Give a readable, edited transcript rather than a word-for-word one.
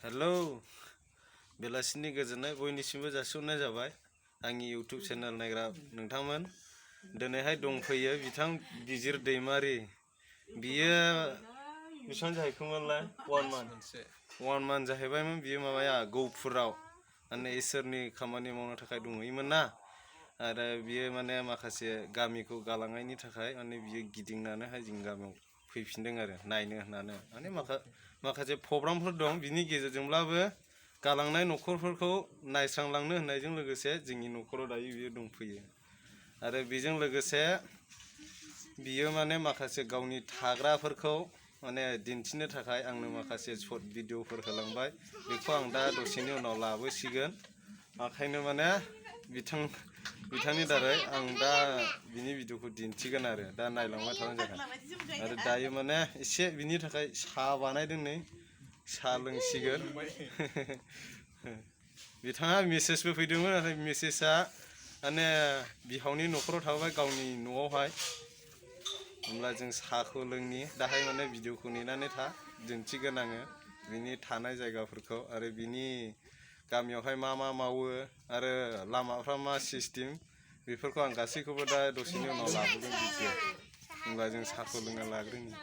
Hello, बेलासिनि गोजोननाय बयनिसिमबो जासिहरनाय जाबाय आंनि YouTube चेनेल नायग्रा नोंथांमोन। दिनैहाय दंफैयो बिथां बिजिर दैमारि। बियो बेसेबां जाहैखोमोनलाय 1 month जाहैबायमोन। बियो माबाया गौपुराव माने इसोरनि खामानि मावनो थाखाय दंहैयोमोन ना। आरो बियो माने माखासे गामिखौ गालांनायनि थाखाय माने बियो गिदिंनानैहाय जों गामियाव फैफिनदों आरो नायनो होननानै। माने माखासे प्रग्रामफोर दं, बिनि गेजेरजोंब्लाबो गालांनाय न'खरफोरखौ नायस्रांलांनो होननायजों लोगोसे जोंनि न'खराव दायो बियो दंफैयो। आरो बेजों लोगोसे बियो माने माखासे गावनि थाग्राफोरखौ माने दिन्थिनो थाखाय आंनो माखासे सर्ट भिडिअफोर होलांबाय। बेखौ आं दा दसेनि उनाव लाबोसिगोन। ओंखायनो माने बिथांनि दारै आं दा बिनि भिडिअखौ दिन्थिगोन आरो दा नायलांबाय थाबानो जागोन। आरो दायो माने एसे बिनि थाखाय साहा बानायदों, नै साहा लोंसिगोन। बिथाङा मेसेजबो फैदोंमोन, नाथाय मेसेजआ माने बिहावनि न'खराव थाबाय, गावनि न'आवहाय। होमब्ला जों साहाखौ लोंनि। दाहाय माने भिडिअखौ नेनानै था, दिन्थिगोन आङो बिनि थानाय जायगाफोरखौ आरो बिनि गामियावहाय मा मा मावो आरो लामाफ्रा मा सिस्टेम, बेफोरखौ आं गासैखौबो दा दसेनि उनाव लाबोगोन भिडिअ'। होमब्ला जों साहाखौ लोंना लाग्रोनि।